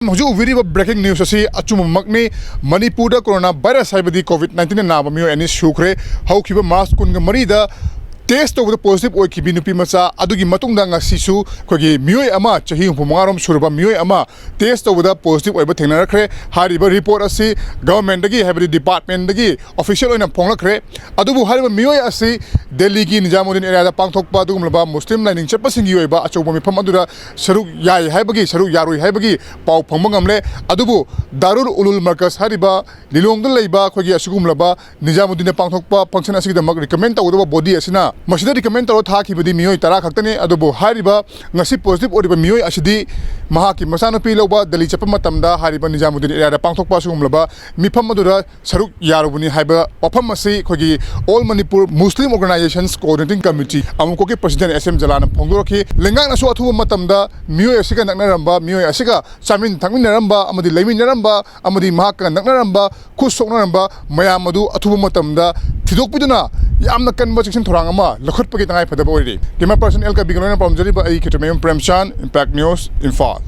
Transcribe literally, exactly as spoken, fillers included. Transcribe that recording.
ꯍꯧꯖꯤꯛ ꯎꯕꯤꯔꯤꯕ breaking news ꯑꯁꯤ ꯑꯆꯨꯝꯕꯃꯛꯅꯤ꯫ ꯃꯅꯤꯄꯨꯔꯗ corona virus ꯍꯥꯏꯕꯗꯤ COVID nineteen ꯅꯥꯕ ꯃꯤꯑꯣꯏ ꯑꯅꯤ ꯁꯨꯈ꯭ꯔꯦ꯫ ꯍꯧꯈꯤꯕ March ꯀꯨꯟꯒ ꯃꯔꯤꯗ test ꯇꯧꯕꯗ positive ꯑꯣꯏꯈꯤꯕꯤ ꯅꯨꯄꯤ ꯃꯆꯥ ꯑꯗꯨꯒꯤ ꯃꯇꯨꯡꯗ ꯉꯁꯤꯁꯨ ꯑꯩꯈꯣꯏꯒꯤ ꯃꯤꯑꯣꯏ ꯑꯃ, ꯆꯍꯤ ꯍꯨꯝꯐꯨ ꯃꯉꯥ ꯔꯣꯝ ꯁꯨꯔꯕ ꯃꯤꯑꯣꯏ ꯑꯃ test ꯇꯧꯕꯗ positive ꯑꯣꯏꯕ ꯊꯦꯡꯅꯔꯛꯈ꯭ꯔꯦ꯫ ꯍꯥꯏꯔꯤꯕ report ꯑꯁꯤ government ꯇꯒꯤ, ꯍꯥꯏꯕꯗꯤ department ꯇꯒꯤ official ꯑꯣꯏꯅ ꯐꯣꯡꯂꯛꯈ꯭ꯔꯦ꯫ ꯑꯗꯨꯕꯨ ꯍꯥꯏꯔꯤꯕ ꯃꯤꯑꯣꯏ ꯑꯁꯤ ꯗꯦꯜꯂꯤꯒꯤ ꯅꯤꯖꯥꯃꯨꯗꯗꯤꯟ area ꯗ ꯄꯥꯡꯊꯣꯛꯄ ꯑꯗꯨꯒꯨꯝꯂꯕ ꯃꯨꯁꯂꯤꯝ ꯂꯥꯏꯅꯤꯡ ꯆꯠꯄꯁꯤꯡꯒꯤ ꯑꯣꯏꯕ ꯑꯆꯧꯕ ꯃꯤꯐꯝ ꯑꯗꯨꯗ ꯁꯔꯨꯛ ꯌꯥꯏ ꯍꯥꯏꯕꯒꯤ, ꯁꯔꯨꯛ ꯌꯥꯔꯨꯏ ꯍꯥꯏꯕꯒꯤ ꯄꯥꯎ ꯐꯪꯕ ꯉꯝꯂꯦ꯫ ꯑꯗꯨꯕꯨ ꯗꯥꯔꯨꯜ ꯎꯂꯨꯜ ꯃꯔꯀꯖ ꯍꯥꯏꯔꯤꯕ ꯂꯤꯂꯣꯡꯗ ꯂꯩꯕ ꯑꯩꯈꯣꯏꯒꯤ ꯑꯁꯤꯒꯨꯝꯂꯕ ꯅꯤꯖꯥꯃꯨꯗꯗꯤꯟꯅ ꯄꯥꯡꯊꯣꯛꯄ function ꯑꯁꯤꯒꯤꯗꯃꯛ recommend ꯇꯧꯒꯗꯕ body ꯑꯁꯤꯅ ꯃꯁꯤꯗ recommend ꯇꯧꯔ ꯊꯥꯈꯤꯕꯗꯤ ꯃꯤꯑꯣꯏ ꯇꯔꯥ ꯈꯛꯇꯅꯤ꯫ ꯑꯗꯨꯕꯨ ꯍꯥꯏꯔꯤꯕ ꯉꯁꯤ positive ꯑꯣꯏꯔꯤꯕ ꯃꯤꯑꯣꯏ ꯑꯁꯤꯗꯤ ꯃꯍꯥꯛꯀꯤ ꯃꯆꯥꯅꯨꯄꯤ ꯂꯧꯕ ꯗꯦꯜꯂꯤ ꯆꯠꯄ ꯃꯇꯝꯗ ꯍꯥꯏꯔꯤꯕ ꯅꯤꯖꯥꯃꯨꯗꯗꯤꯟ area ꯗ ꯄꯥꯡꯊꯣꯛꯄ ꯑꯁꯤꯒꯨꯝꯂꯕ ꯃꯤꯐꯝ ꯑꯗꯨꯗ ꯁꯔꯨꯛ ꯌꯥꯔꯨꯕꯅꯤ ꯍꯥꯏꯕ ꯋꯥꯐꯝ ꯑꯁꯤ ꯑꯩꯈꯣꯏꯒꯤ All Manipur Muslim Organizations Coordinating Committee ꯑꯃꯨꯀꯣꯛꯀꯤ president S M ꯖꯂꯥꯜꯅ ꯐꯣꯡꯗꯣꯔꯛꯈꯤ꯫ ꯂꯩꯉꯥꯛꯅꯁꯨ ꯑꯊꯨꯕ ꯃꯇꯝꯗ ꯃꯤꯑꯣꯏ ꯑꯁꯤꯒ ꯅꯛꯅꯔꯝꯕ, ꯃꯤꯑꯣꯏ ꯑꯁꯤꯒ ꯆꯥꯃꯤꯟ ꯊꯛꯃꯤꯟꯅꯔꯝꯕ ꯑꯃꯗꯤ ꯂꯩꯃꯤꯟꯅꯔꯝꯕ ꯑꯃꯗꯤ ꯃꯍꯥꯛꯀ ꯅꯛꯅꯔꯝꯕ, ꯈꯨꯠ ꯁꯣꯛꯅꯔꯝꯕ ꯃꯌꯥꯝ ꯑꯗꯨ ꯑꯊꯨꯕ ꯃꯇꯝꯗ ꯊꯤꯗꯣꯛꯄꯤꯗꯨꯅ ꯌꯥꯝꯅ ꯀꯟꯕ ꯆꯦꯛꯁꯤꯟ ꯊꯧꯔꯥꯡ ꯑꯃ ꯂꯧꯈꯠꯄꯒꯤ ꯇꯉꯥꯏ ꯐꯗꯕ ꯑꯣꯏꯔꯤ꯫ Camera person L Kabi ꯒ ꯂꯣꯏꯅ ꯄꯥꯝꯖꯔꯤꯕ ꯑꯩ ꯈꯦꯇ꯭ꯔꯤꯃꯌꯨꯝ ꯄ꯭ꯔꯦꯝꯆꯥꯟ, Impact News, ꯏꯝꯐꯥꯜ꯫